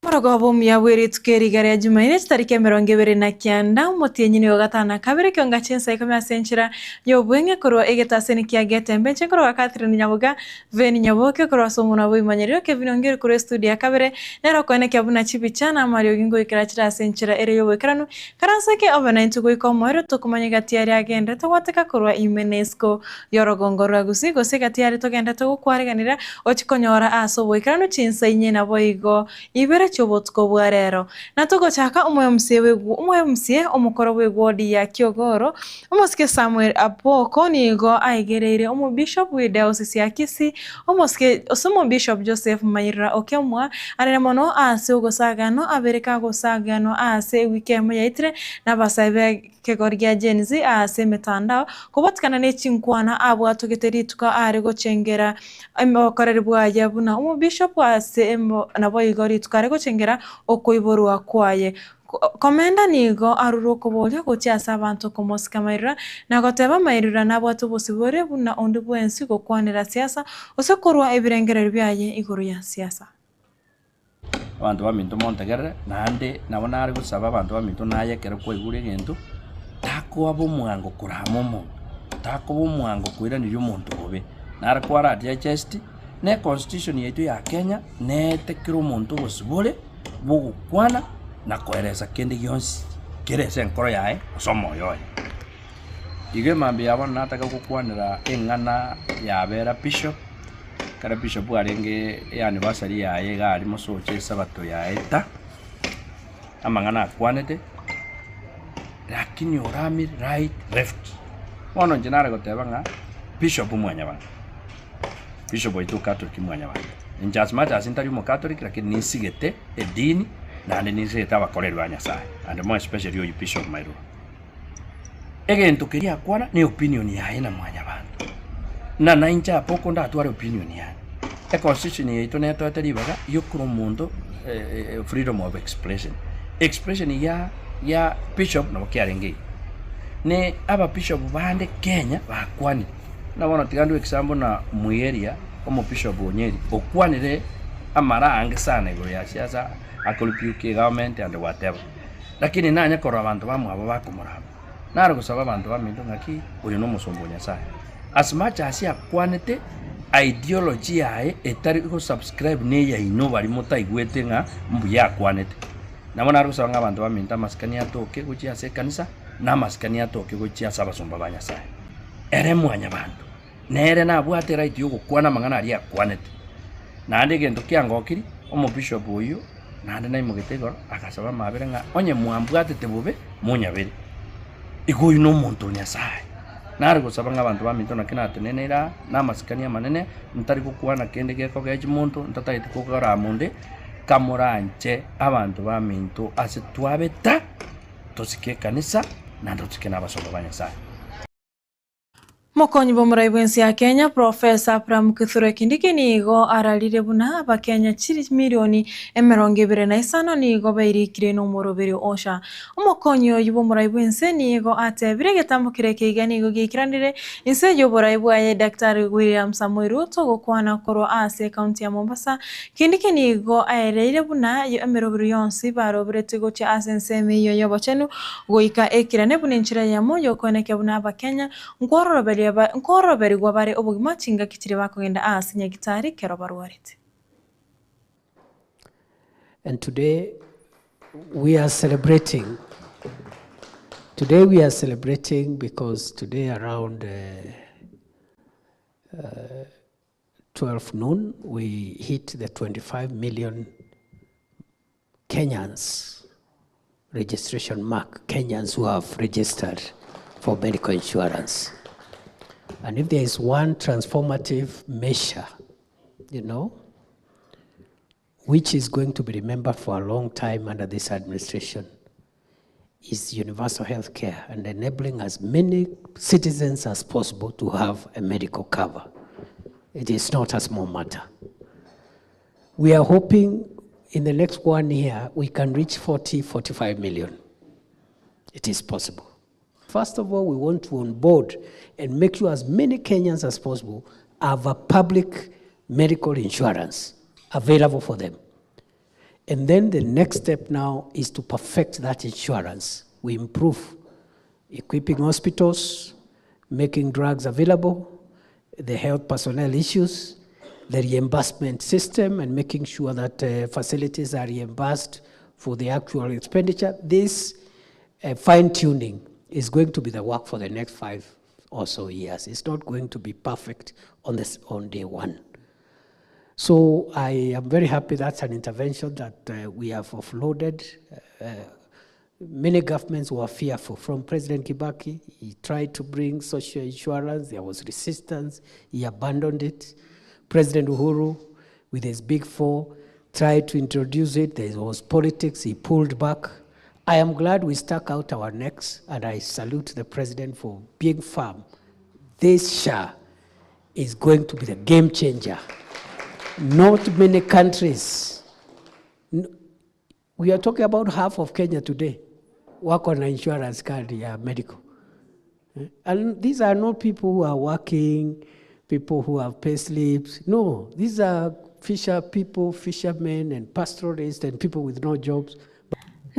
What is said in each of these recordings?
Omorogoba omuya bw'erituko eri iga ria Jumaine chitariki 29 omotienyi nigo gatano na kabere kionga chinsa ikomi ase enchera y'obweng'e korwa egetaseni kia Getembe inche nkorwa Catherine Nyaboga Veni Nyaboke korwa ase omonwa bw'eimanyerero Kevin Ongeri korwa estudio ya kabere nere okoenekia buna chibicha na amariogi ngoikera chire ase enchera ere y'oboikeranu Karanseke obe naintwe goika omoerio tokomanya egati aria agenderete gwateka korwa ime na isiko y'orogongo rwa Gusii gose egati aria togenderete gokwareganera ochie konyora aase oboikeranu chinsa inye naboigo ibere chi'obotuko bwa rero. Na togochaka omoyo omoyo omokoro bw'egwodi ya Kiogoro, Omosike Samuel Apoko nigo aigereire omobishop bw'edaosisi ya Kisii, omosike ase omobishop Joseph Mairura Okemwa, arere mono ase ogosaganwa abere kagosaganwa ase ewiki emo yaitire nabasae b'ekegori gia Gen Z ase emetandao kobotikana ne chinkwana abwatogete rituko are gochengera obokoreri bwaye buna omobishop ase naboigo rituko are gochengera okoiborwa kwaye. Komenda nigo arure okoboria gochia ase abanto komosika Mairura, na goteba Mairura nabwate obosibore buna onde bwensi gokwanera siasa gose korua ebirengererio biaye igoro ya siasa. Abanto baminto montegerere, naende nabo nare gosaba abanto baminto naye ekero kwaigure egento, takoba omwango korama omonto, takoba omwango koiraneria omonto bobe. Nare kwara digest, na econstitution yaito ya Kenya, neete kera omonto obosibore. bw'ogokwana na koeresa kende gionsi kere ase enkoro yaye gose omoyo oye. Igo emambia ya bono nataka gokwanera eng'ana yabera bishop, ekero bishop arenge eanniversary yaye iga aria mosocho esabato yaeta, amang'ana akwanete, lakini oramire right left. Bono inche nare goteba ng'a bishop mwanyabanto. Bishop oito o Catholic mwanyabanto. Inche as much as ntari omo Catholic lakini ninsigete edini naende ninsigete abakoreri ba Nyasaye and more especially oyio Bishop Mairura. Egento keria akwana ne opinion yaye na mwanyabanto. Na nainche apa oko ndatware opinion yane. Econstitution yaito netoete ribaga riokora omonto freedom of expression. Expression ya ya bishop nabo kiarenge igo. Ne ababishop bande Kenya bakwanire. Buna bono tiga ndue example na Muiheria omobishop o Nyeri okwanire amara aange sana igoro ya siasa ako rebuke egovernment and whatever. Lakini nanye korora abanto bamwabo bakomorama. Nare gosaba abanto baminto ng'aki oyo nomosomba o Nyasaye. As much as akwanete ideology yaye etari go subscribe na eyaino baria motaigwete ng'a mbuya akwanete. Nabo nare gosaba ng'a abanto baminto amasikani atoke gochia ase ekanisa na amasikani atoke gochia ase abasomba ba Nyasaye. Ere mwanyabanto, nere nabwate eright yogokwana amang'ana aria akwanete. Naende egento kiangokiri, omobishop oyio naende naimogete igoro agasaba amabera ng'a onye mwambwatete bobe, monyabere. Igo oyio na omonto o Nyasaye. Nare gosaba ng'a abanto baminto naki nateneneire aa, na amasikani amanene, ntari gokwana kende gekogechi monto, ntatageti kokorama onde, kamoranche abanto baminto ase twabeta, tosike ekanisa, naende tosike na abasomba ba Nyasaye. Mokonyi bw'omorai bw'ense ya Kenya, Professor Abraham Kithure Kindiki nigo ararire buna Abakenya chimilioni 25 nigo bairikire nomoroberio o SHA. Omokonyi oyio bw'omorai bw'ense nigo atebire egetambo keria ekeiga nigo giaikeranire inse y'oborai bwaye Daktari William Samoei Ruto gokwana korwa ase ekaunti ya Mombasa. Kindiki nigo aereire buna emeroberio yonsi baroberetie gochia ase ensemo eyio y'obochenu Goika ekirane buna enchera eyemo y'okoenekia buna Abakenya nkooroberigwa bare obogima chingaki chiria bakogenda aase nyagitari kero barwarete. And today we are celebrating. Today we are celebrating because today around uh, uh, 12 noon we hit the 25 million Kenyans registration mark, Kenyans who have registered for medical insurance. And if there is one transformative measure, you know, which is going to be remembered for a long time under this administration, is universal health care and enabling as many citizens as possible to have a medical cover. It is not a small matter. We are hoping in the next one year we can reach 40, 45 million. It is possible. First of all, we want to onboard and make sure as many Kenyans as possible have a public medical insurance available for them. And then the next step now is to perfect that insurance. We improve equipping hospitals, making drugs available, the health personnel issues, the reimbursement system, and making sure that uh, facilities are reimbursed for the actual expenditure. This uh, fine tuning is going to be the work for the next five or so years. It's not going to be perfect on, this, on day one. So I am very happy that's an intervention that uh, we have offloaded. Uh, many governments were fearful. From President Kibaki, he tried to bring social insurance, there was resistance, he abandoned it. President Uhuru, with his big four, tried to introduce it, there was politics, he pulled back. I am glad we stuck out our necks, and I salute the president for being firm. This SHA is going to be the game changer. Not many countries. We are talking about half of Kenya today work on insurance card ya medical. Eh? And these are not people who are working, people who have pay slips. No, these are fisher people, fishermen and pastoralists and people with no jobs.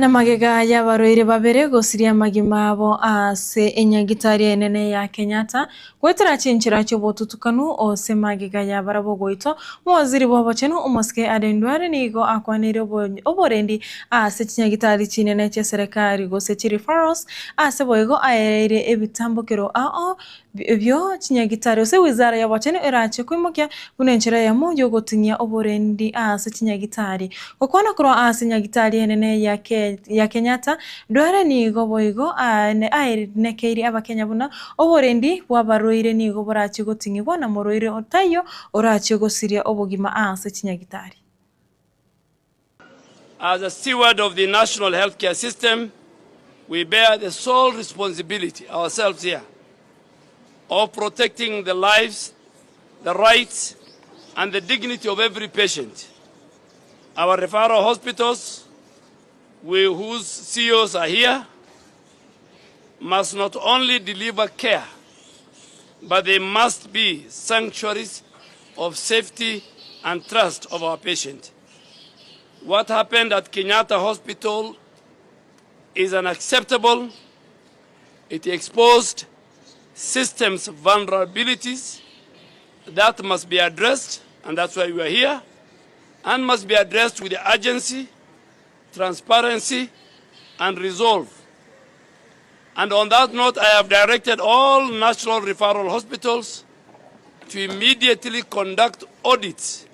Na magega y'abarwaire babere gosiria amagima abo ase enyagitari enene ya Kenyatta goetera chinchera chi'obotutukanu ose magega y'abarabwo goitwa, omowaziri bw'obochenu omosike Aden Duale nigo akwaneire oborendi ase chinyagitari chinene chi'eserekari gose chireferrals ase boigo aereire ebitambokero ao Ebio chinyagitari gose wizara y'obochenu erache koimokia buna enchera eyemo y'ogoting'ia oborendi ase chinyagitari. Gokwana korwa ase nyagitari enene ya Kenyatta, Duale nigo boigo aenekeiri abakenya buna oborendi bw'abarwaire nigo borache goting'igwa na morwaire taiyo orache gosiria obogima ase chinyagitari. As a steward of the national healthcare system, we bear the sole responsibility ourselves here of protecting the lives, the rights, and the dignity of every patient. Our referral hospitals, we, whose CEOs are here, must not only deliver care, but they must be sanctuaries of safety and trust of our patient. What happened at Kenyatta Hospital is unacceptable. It exposed systems vulnerabilities that must be addressed, and that's why we are here, and must be addressed with urgency, transparency, and resolve. And on that note, I have directed all national referral hospitals to immediately conduct audits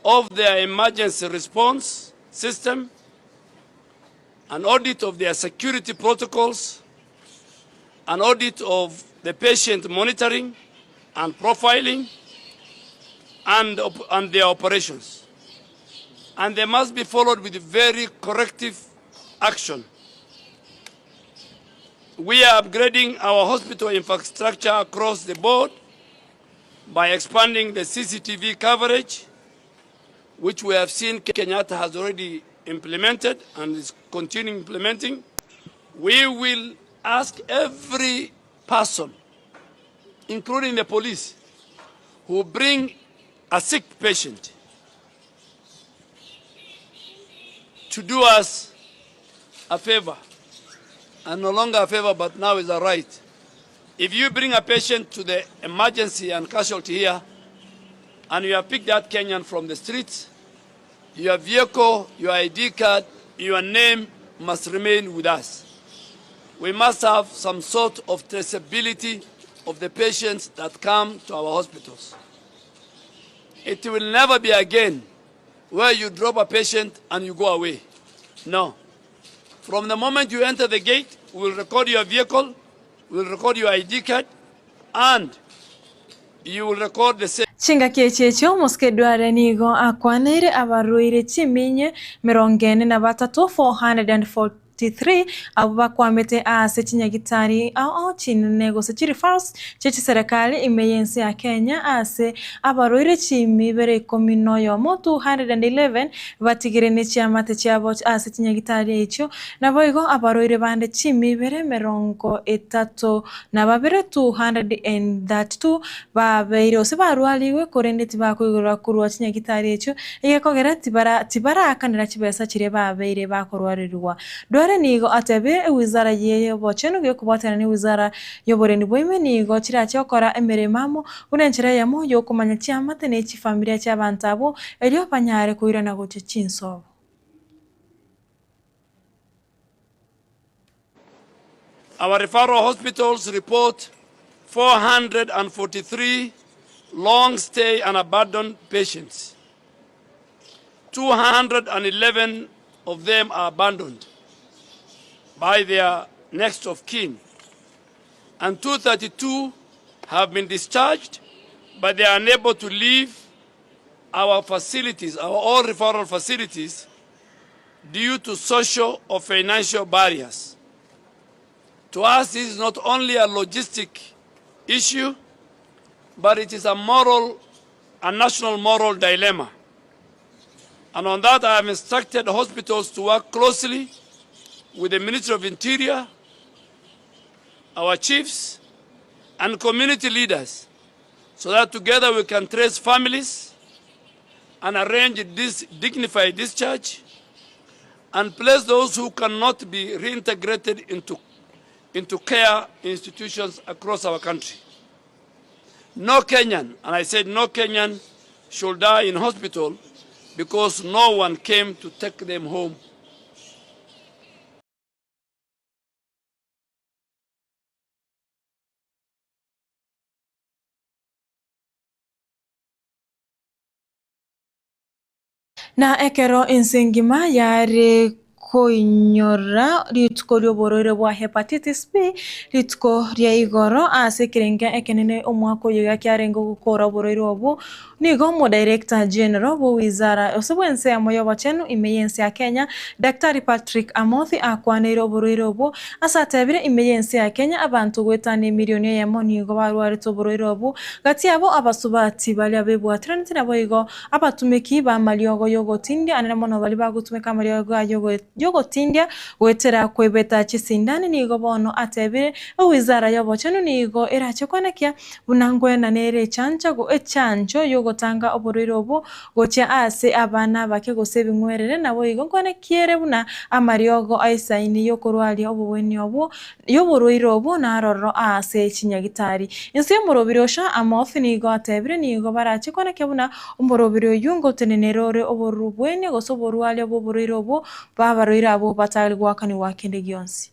of their emergency response system, an audit of their security protocols, an audit of the patient monitoring and profiling, and, and their operations. And they must be followed with very corrective action. We are upgrading our hospital infrastructure across the board by expanding the CCTV coverage, which we have seen Kenyatta has already implemented and is continuing implementing. We will ask every person, including the police, who bring a sick patient to do us a favor, and no longer a favor, but now is a right. If you bring a patient to the emergency and casualty here, and you have picked that Kenyan from the streets, your vehicle, your ID card, your name must remain with us. We must have some sort of traceability of the patients that come to our hospitals. It will never be again where you drop a patient and you go away. No. From the moment you enter the gate, we will record your vehicle, we will record your ID card, and you will record the same. Chingaki echi echio omosike Duale nigo akwaneire abarwaire chiminye merongo ene na batato, 440. 3 abwo bakwamete ase chinyagitari ao ao chinene gose chireferrals chie chiserekari ime y'ense ya Kenya ase abarwaire chimibere ikomi noyomo, 211, batigire ne chiamate chiabo ase chinyagitari echio, naboigo abarwaire bande chimibere emerongo etato na babere, 232, babeire gose barwarigwe korende tibakoigorera korwa chinyagitari echio, egekogera tibara tibaraakanera chibesa chiria babeire bakorwarerigwa. Duale nigo atebire ewizara y'obochenu gekobwatana newizara y'oborendi bwaime nigo chirache gokora emeremo amo buna enchera eyemo y'okomanya chiamate ne chifamilia chi'abanto abwo erio banyare koirana gochia chinsobo. Our referral hospitals report 443 long stay and abandoned patients. 211 of them are abandoned by their next of kin and 232 have been discharged but they are unable to leave our facilities, our all referral facilities, due to social or financial barriers. To us, this is not only a logistic issue, but it is a moral, a national moral dilemma. And on that, I have instructed hospitals to work closely with the Ministry of Interior, our chiefs, and community leaders so that together we can trace families and arrange this dignified discharge and place those who cannot be reintegrated into, into care institutions across our country. No Kenyan, and I said no Kenyan, should die in hospital because no one came to take them home. Na ekero ense engima yare koinyora rituko ri'oborwaire bwa Hepatitis B, rituko ria igoro ase ekerenga ekenene omwaka oyo iga kiarenge gokora oborwaire obwo, nigo Omodirector General bw'ewizara gose bw'ensemo y'obochenu ime y'ense ya Kenya, Daktari Patrick Amothi akwaneire oborwaire obwo ase atebire ime y'ense ya Kenya abanto goetania emilioni eyemo nigo barwarete oborwaire obwo, gati yabo abasubati baria bebwatiranete naboigo Abatumeki b'amariogo y'ogotindia, anene mono baria bagotumeka amariogo y'ogotindia goetera kwebeta chisindani, nigo bono atebire, Ewizara y'obochenu nigo erache koenekia buna ngwena nere echancho y'ogotanga oborwaire obwo gochia ase abana abake gose ebing'werere, naboigo nkoenekiere buna amariogo aisaine y'okorwaria obobweni obwo y'oborwaire obwo naroro aase chinyagitari. Inse y'omorobiri o Shah Amoth nigo atebire nigo barache koenekia buna omorobiri oyio ngotenenera ore oborobwenia gose oborwaria bw'oborwaire obwo bw'abarwaire abwo batari goakanigwa kende gionsi.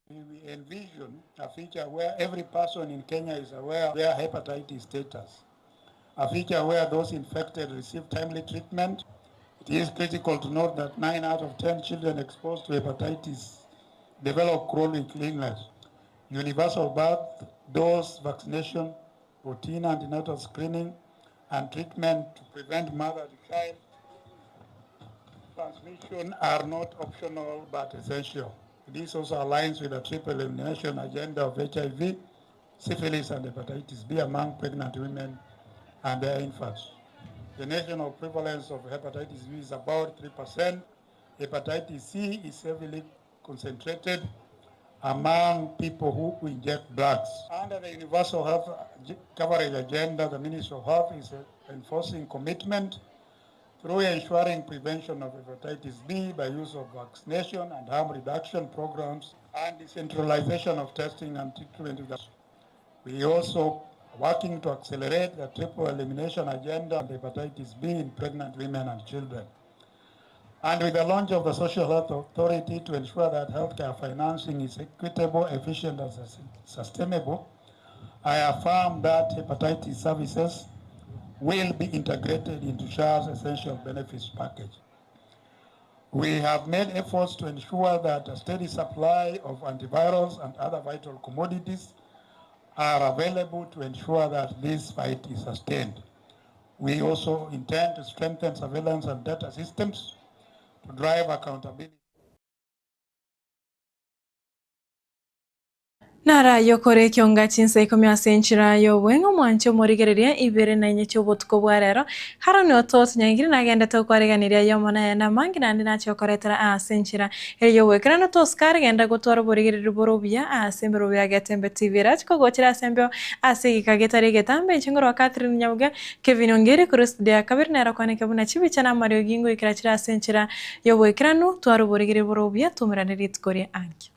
We envision a future where every person in Kenya is aware of their hepatitis status, a future where those infected receive timely treatment. It is critical to note that 9 out of 10 children exposed to hepatitis develop chronic illness. Universal birth dose vaccination, routine antenatal screening, and treatment to prevent mother-to-child transmission are not optional but essential. This also aligns with the triple elimination agenda of HIV, syphilis, and hepatitis B among pregnant women and their infants. The national prevalence of hepatitis B is about 3%. Hepatitis C is heavily concentrated among people who inject drugs. Under the Universal Health Coverage Agenda, the Ministry of Health is enforcing commitment through ensuring prevention of hepatitis B by use of vaccination and harm reduction programs and decentralization of testing and treatment. We also are working to accelerate the triple elimination agenda and hepatitis B in pregnant women and children. And with the launch of the Social Health Authority to ensure that healthcare financing is equitable, efficient, and sustainable, I affirm that hepatitis services will be integrated into SHA's essential benefits package. We have made efforts to ensure that a steady supply of antivirals and other vital commodities are available to ensure that this fight is sustained. We also intend to strengthen surveillance and data systems to drive accountability. Naraye okore ekionga chinsa ikomi ase enchera y'obweng'e, omwanche omorigereria ibere na inye chi'obotuko bwa rero. Haroni ototo nyangiri nagendete okwareganeria ayomo na ayande amange naende nache okoretera aase enchera ere y'ogoikeranu tosika genda gotwara oborigereria bore obuya aase emerobo ya Getembe TV erache kogochera ase embeo ase egeka getari egetambe inche ngorwa Catherine Nyabuge Kevin Ongeri korwa estudio ya kabere nere okwaneke buna chibicha na amariogi ngoikera chire ase enchera y'oboikeranu tware oborigereria bore obuya twaumerane rituko ria ankio.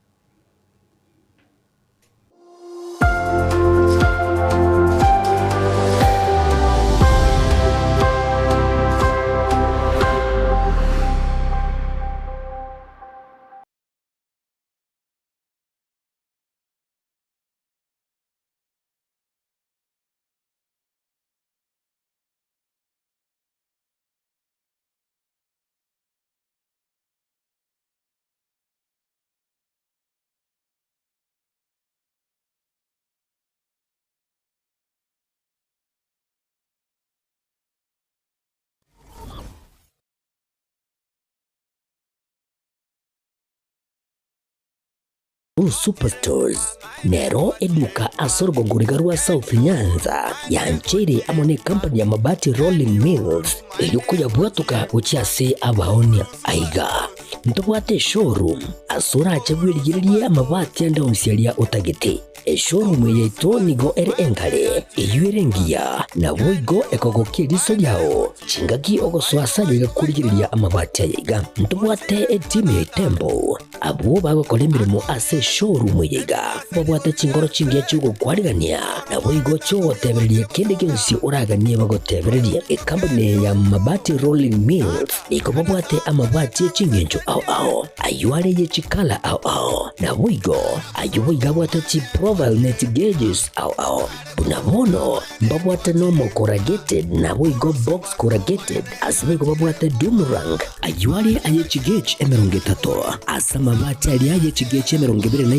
Blue Superstores nero eduka ase orogongo riga rwa South Nyanza yancheire amo ne company ya Mabati Rolling Mills eyio koyabwatoka gochia ase abaonia. Aiga ntobwate eshowroom ase orache bwerigererie amabati ande onsi aria otagete. Eshowroom eye yaito nigo ere enkare, eyio ere engiya, naboigo ekogokia eriso riao chingaki ogosoa ase aye iga korigereria amabati aya iga. Ntobwate etimu ya Itembo abwo bagokora emeremo ase eshowroom eye iga, babwate chingoro chingiya chi'ogokwarigania, naboigo chi'ogotebereria kende gionsi oraganie bagotebererie. Ecompany eye ya Mabati Rolling Mills nigo babwate amabati e chingencho ao ao, ayio are ye chikala ao ao, naboigo Ayio boigo abwate chiprofile ne chigeges ao ao. Buna bono mbabwate normal corrugated naboigo box corrugated, ase boigo babwate doom rank. Ayio are aye chigauge 30, ase amabati aria aye chigauge 23 na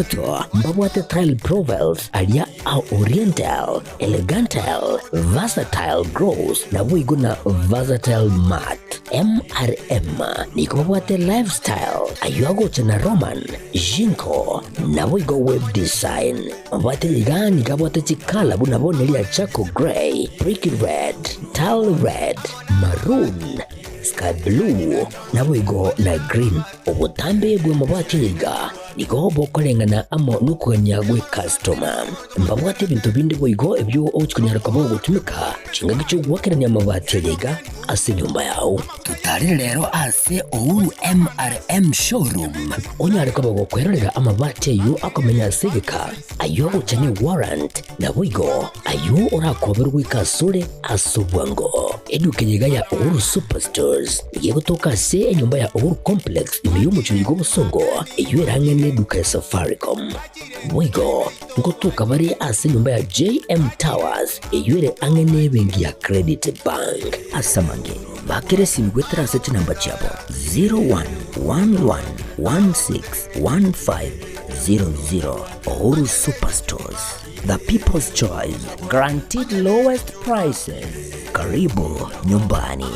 3 mbabwate tile profiles aria a oriental, elegantal, versatile gloss naboigo na versatile matte. MRM nigo babwate lifestyle, ayio agocha na Roman, Jinko, naboigo web design. Mabwate iga nigo abwate chikala buna bono eria charcoal grey, brick red, tile red, maroon, sky blue, naboigo na green. Obotambe bw'amabwate aya iga nigo bokoreng'ana amo nokogania gw'ecustoma. Mbabwate ebinto binde boigo ebio ogochia konyara koba ogotumeka chingaki chi'ogoakerania amabati aya iga ase enyomba yao. Totarere rero ase Uhuru MRM Showroom onyare koba gokwerorera amabati ayio akomenya ase egeka, ayio agocha ne warrant, naboigo ayio orakoberwe goika asore ase obwango. Eduka eye iga ya Uhuru Superstores nigo egotoka ase enyomba ya Uhuru Complex ime y'omochie oyo bw'obosongo, eyio ere ang'e neduka ya Safaricom. Boigo ngotoka bare ase enyomba ya JM Towers eyio ere ang'e nebenki ya Credit Bank. Ase amange, bakera esimi goetera ase chinamba chiabo 0111161500. Uhuru Superstores, the people's choice, guaranteed lowest prices. Karibu nyumbani.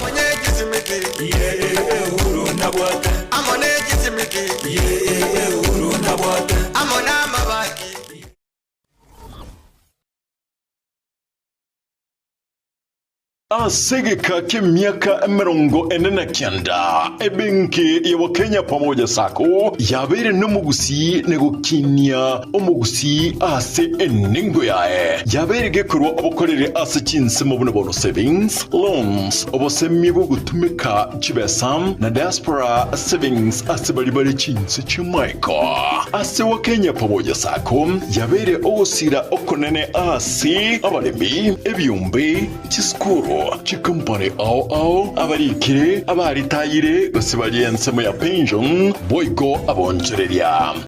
Ase egeka ki'emiaka 49, ebenki ya Wakenya Pamoja Sacco yabeire nomogusii na gokinia omogusii ase enengo yaye. Yabeire gekorwa obokoreri ase chinsemo buna bono savings, loans, obosemia bw'ogotumeka chibesa na diaspora savings ase baria bare chinse chi'amaiko. Ase Wakenya Pamoja Sacco yabeire ogosira okonene ase abaremi, ebiombe, chisukuru, chikompani ao ao, abarikire, abaritayire, gose baria ensemo ya pension, boigo abonchoreria.